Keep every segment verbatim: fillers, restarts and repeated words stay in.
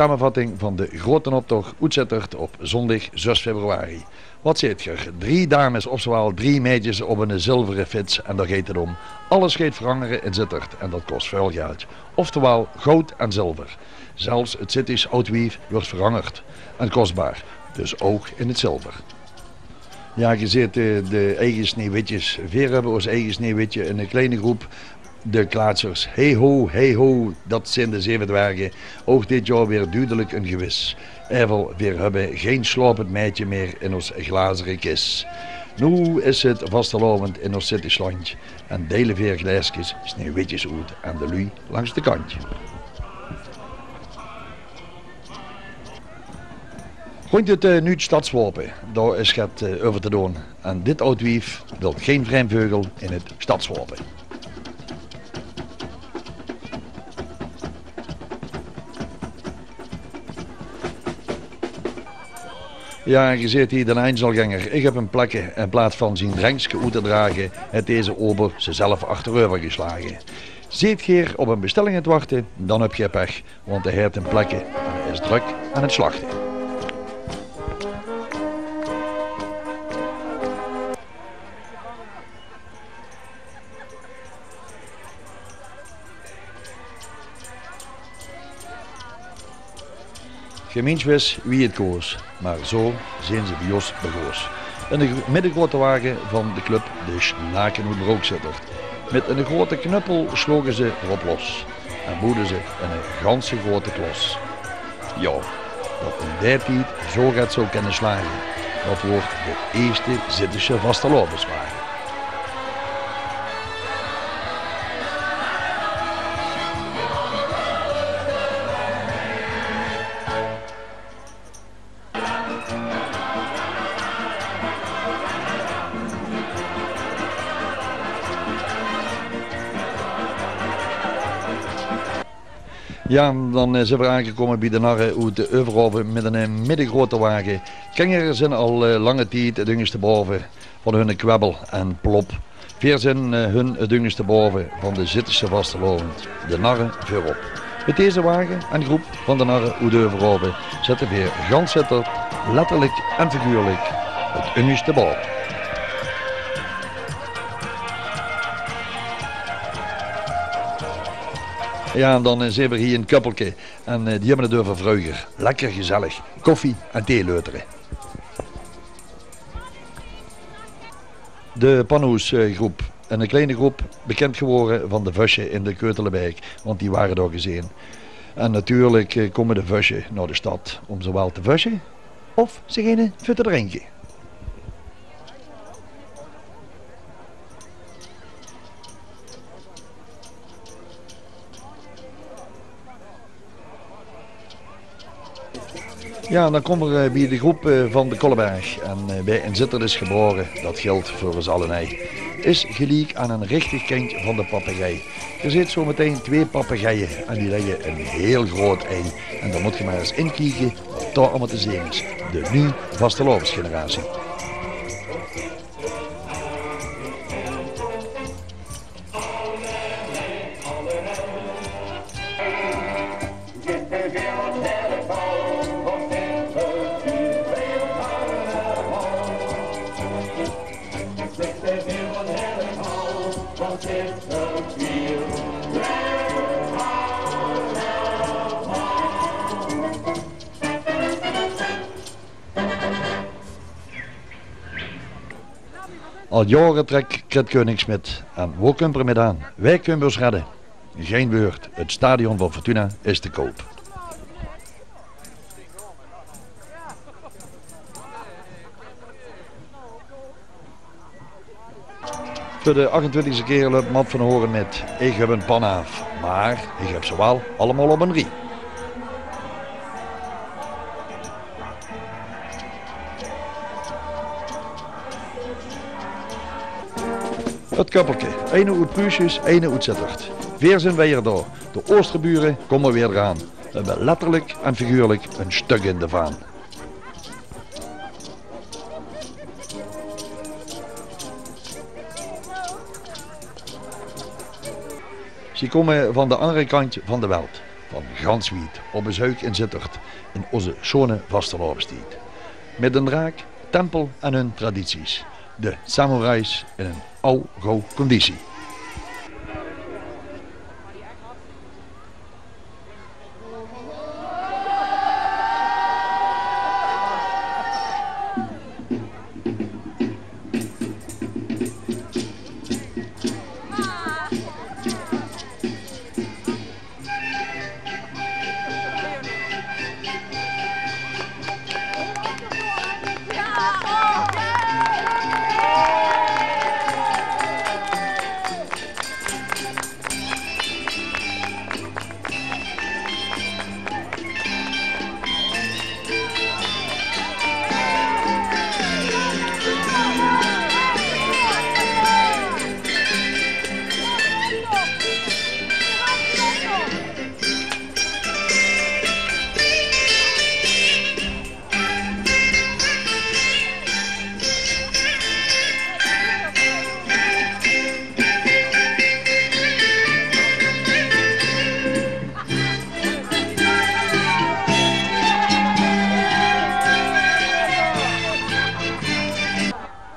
Samenvatting van de groten optoch oet Zitterd op zondig zes februari. Wat zeet ger? Drie dames, oftewaal drie meidjes op 'n zilvere fiets. En dao geit 't óm. Alles geit verangere in Zitterd en dat kos väöl geld. Oftewaal goud en zilver. Zelfs 't Zittesj aod wief wuuert verangerd en kosbaar, dus ouch in 't zilver. Jao, ge zeet, eh, de eige Sneeuwwitjes. Veer höbbe ós eige Sneeuwwitje, 'n kleine groep. De Klaatsers. Hei ho, hei ho, dat zeen de zeve dwerge. Ouch dit jaor weer dudelik 'n gewis. Evel, veer höbbe gein slaopend meidje mier in ós glazere kis. Noe is 't vastelaovend in ós Zittesj landj en deile veer glaeskes Sneeuwwitjes oet aan de luuj langs de kantj. Róndj 't, eh, nuuj stadswaope, dao is get, eh, euver te doon. En dit aod wief wilt gein vreemd veugel in 't stadswaope. Jao, ge zeet hie d'n einzelgenger. Ich höb 'm plekke, in plaats van zien drenkske oet te drage, haet deze ober ze zelf achtereuver geslage. Zeet geer op 'n bestelling aan 't wachte, dan höb geer pech. Want hae haet 'n plekke en hae is drök aan 't slachte. Gein minsj wis wie 't koos, mer zo zeen ze bie ós begoos. 'Ne gro-, middegrote wage van de club De Sjnaken oet Brookzitterd. Mit 'ne grote knuppel sloge ze d'rop los en boewde ze 'ne ganse grote klos. Jao, dat in dae tied zo get zou kènne slage, dat woort de ierste Zittesje vastelaoveswage. Jao, dan, eh, zeen v'r aangekómme bie de narre oet Euverhove mit 'ne, eh, middegrote wage. Kengere zeen al, eh, lange tied 't unjeste bove van hunne kwebbel en plop. Veer zeen, eh, hun 't unjeste bove van de Zittesje vastelaovend, de narre veurop. Mit deze wage en groep van de narre oet Euverhove zètte veer gans Zitterd, letterlik en figuurlik, 't unjeste bove. Jao, en dan, eh, zeen v'r hie in Kuppelke. En, eh, die höbbe 't euver vreuger. Lekker gezellig. Koffie en thee leutere. De Panhoes, eh, groep. 'Ne kleine groep, bekènd gewore van de Vösje in de Keutelebèk, want die wore dao gezeen. En natuurlik, eh, kómme de Vösje nao de stad óm zowaal te vösje of zich eine veur te drinke. Jao, dan kómme v'r, eh, bie de groep, eh, van de Kolleberg. En, eh, wae in Zitterd is gebore, dat giltj veur ós allenei, is geliek aan ein richtig kindj van de papegei. Geer zeet zo metein twee papegeie en die lègke ein hieël groot ei. En dan mót geer mer ins inkieke wat dao allemaol te zeen is. De nuuj vastelaovesgeneratie. Al jaore trèk Krit Keunings mit. En wo kump 'r mit aan? Wae kump ós redde? Gein wäörd. 't Stadion van Fortuna is te koup. Veur de achtentwintigste kier löp Mat van Horen mit. Ich höb ein pan aaf, mer ich höb ze waal allemaol op ein rie. 't Kuppelke, eine oet Pruusjes, eine oet Zitterd. Veer zeen weer dao. De Oosterbure kómme weer d'raan. Veer höbbe letterlik en figuurlik ein stök in de vaan. Ze kómme van de anger kantj van de welt. van gans wied op bezeuk in Zitterd in ózze sjoone vastelaovestied. Mit d'n draak, tempel en hun tradities. De samoerais in 'n aw gouw conditie.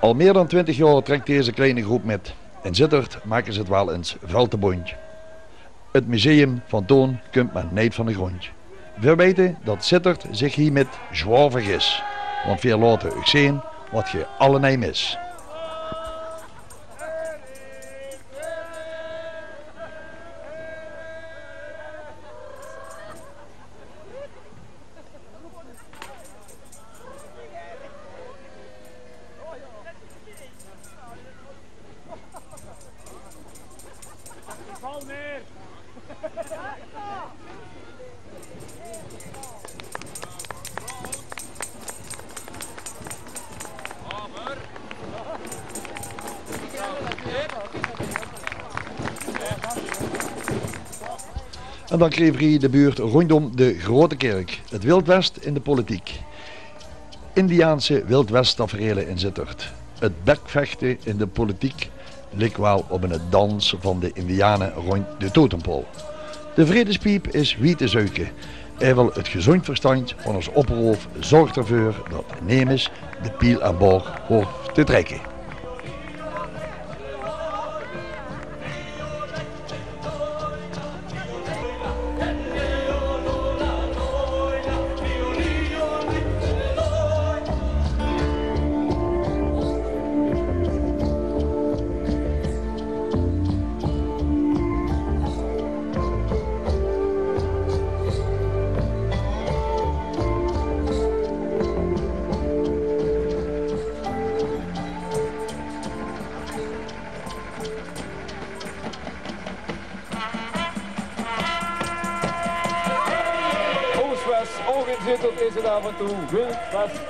Al mier dan twintig jaor trekt deze kleine groep mit. In Zitterd make ze 't waal ins väöl te bóntj. 't Museum van toen kump mer neet van de gróndj. Veer weite dat Zitterd zich hiemit zwaor vergis, want veer laote uch zeen wat geer allenei mis. En dan kriege v'r hie de buurt róndjóm de Grote Kirk. 't Wild West in de politiek. Indiaanse Wild West taferele in Zitterd. 't Bekvechte in de politiek lik waal op 'ne dans van de Indiane róndj de totempaol. De vredespiep is wied te zeuke. Eiwel 't gezóndj verstandj van ós opperhoof zörg d'rveur dat nemes de piel en boog hoof te trèkke. Ooswes, ouch in Zitterd is 't aaf en toe Wild West.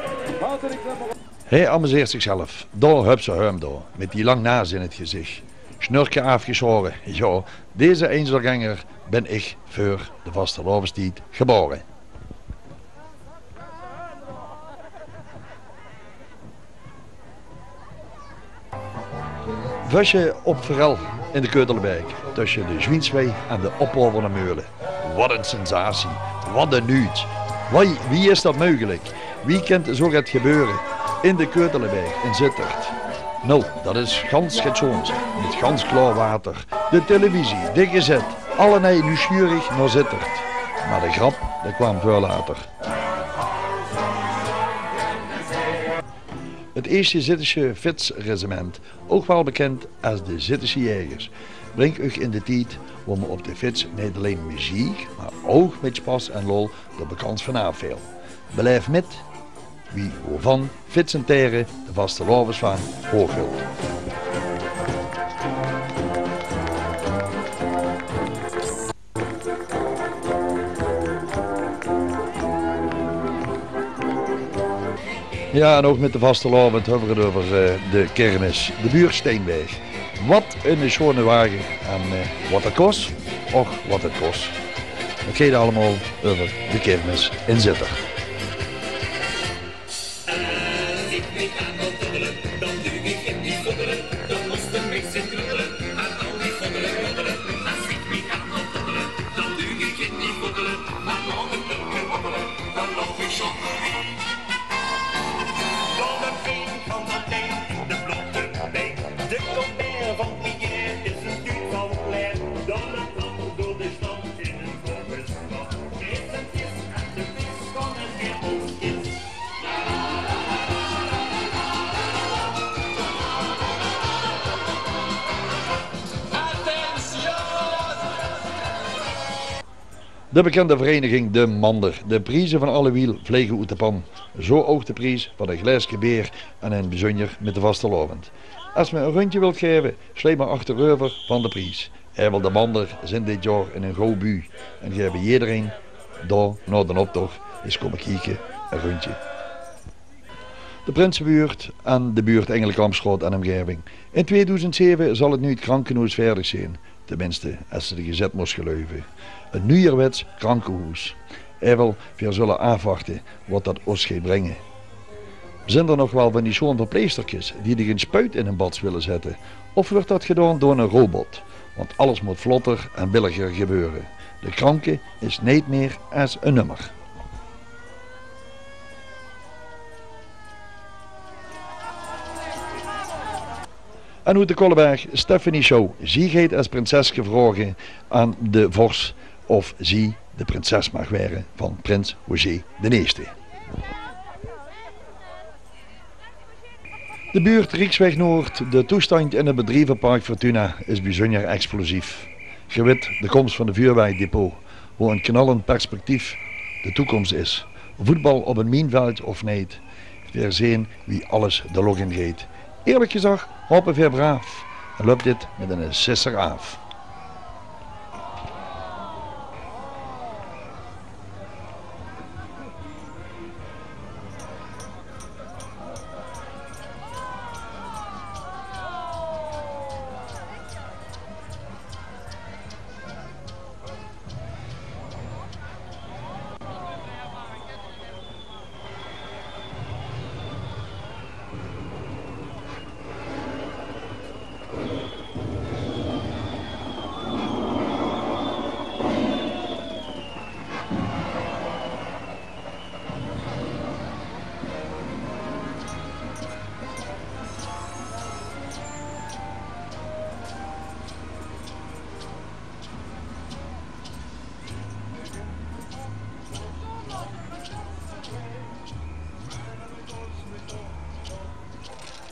Hartelik welkom. Hae amuseert zichzelf. Dao höbs se häöm dao, mit die lang naas in 't gezich. Sjnörke aafgesjaore. Jao, deze einzelganger bön ich veur de vastelaovestied gebaore. Vösje op Verel in de Keutelebèk, tösje de Zwienswei en de Oppoverner Meule. Wat 'n sensatie, wat 'n nuuts. Wai, wie is dat meugelik? Wie kint zoe get gebeure in de Keutelebèk in Zitterd? Noe, dat is gans get sjoons, mit gans klaor water. De televisie, de gezèt, allenei nuujsjierig nao Zitterd. Mer de grap, die kwaam väöl later. 't Ierste Zittesje fietsregiment, ouch waal bekind es de Zittesje Jaegers, bringk uch in de tied wo me op de fiets neet allein meziek, mer ouch mit spas en lol d'r bekans vanaaf veel. Belaef mit wie of van Fietsentere de vastelaovesvaon hoog hilt. Jao, en ouch mit de vastelaovend höbbe v'r 't euver, eh, de kirmes. De buurt Steinweg. Wat 'ne sjoone wage. En, eh, wat 't kos? Och, wat 't kos. 't Geit allemaol euver de kirmes in Zitterd. De bekende vereiniging De Mander. De prieze van allewiel vlege oet de pan. Zoe ouch de pries van e glaeske beer en in 't bezunjer mit de vastelaovend. Es me e rundje wilt gaeve, sjlei me achtereuver van de pries. Aewel De Mander zeen dit jaor in 'n gouw bui en gaeve jederein dao nao d'n optoch is kómme kieke e rundje. De Prinsebuurt en de buurt Engelekampstraot en ómgaeving. In tweedoezend zeve zal 't nuuj krankehoes veerdig zeen. Teminste, es se de gezèt mós geluive. E nuujerwets krankehoes. Aewel, veer zulle aafwachte wat dat ós geit bringe. Zeen d'r nog waal van die sjoon verpleegsterkes die dich 'n spuit in 'n bats wille zètte? Of wuuert dat gedaon door 'ne robot? Want alles mót vlotter en billiger gebeure. De kranke is neet mier es e nummer. En oet de Kolleberg, Stephanie Show. Zie geit es prinses gevraoge aan de vors of zie de prinses maag waere van prins Roger d'n Ierste. De buurt Rieksweg Noord, de toestandj in 't bedrievepark Fortuna is bezunjer explosief. Geer wit, de kóms van de vuurwerkdepot, wo e knallend perspectief de toekóms is. Voetbal op e mienveldj of neet, veer zeen wie alles de lóch in geit. Ierlik gezag, haope veer braaf en löp dit mit 'ne sisser aaf.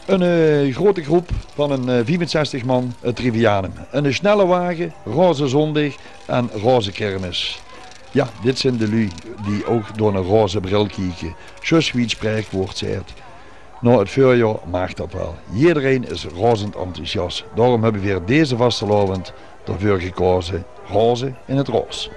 Ein, eh, grote groep van ein, eh, viefenzestig man, het Trivianum. Ein snelle wage, roze zóndig en roze kermis. Jao, dit zeen de luuj die ouch door ein roze bril kieke. Zjus wie het spraekwoord zaet. Nao het veurjaor maag dat waal. Jederein is rozend enthousiast. Daorum höbbe veer deze vastelaovend d'rveur gekaoze: roze in het roze.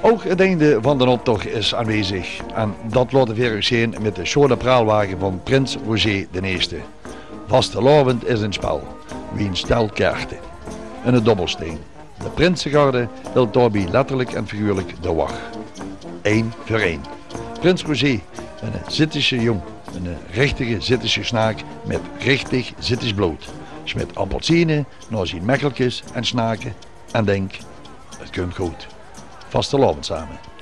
Ouch het einde van d'n optoch is aanwezig. En dat laote veer uch zeen mit de sjone praalwage van prins Roger d'n Ierste. Vastelaovend is ein spel, wie ein stel kaarte. En 't dobbelsteen. De prinsegarde hilt daobie letterlik en figuurlik de wach. Ein veur ein. Prins Roger, eine Zittesje jóng, eine richtige Zittesje snaak mit richtig Zittes blood, sjmit appelsiene nao zien mekkelkes en snake en dink: het kump good. Vastelaovend same.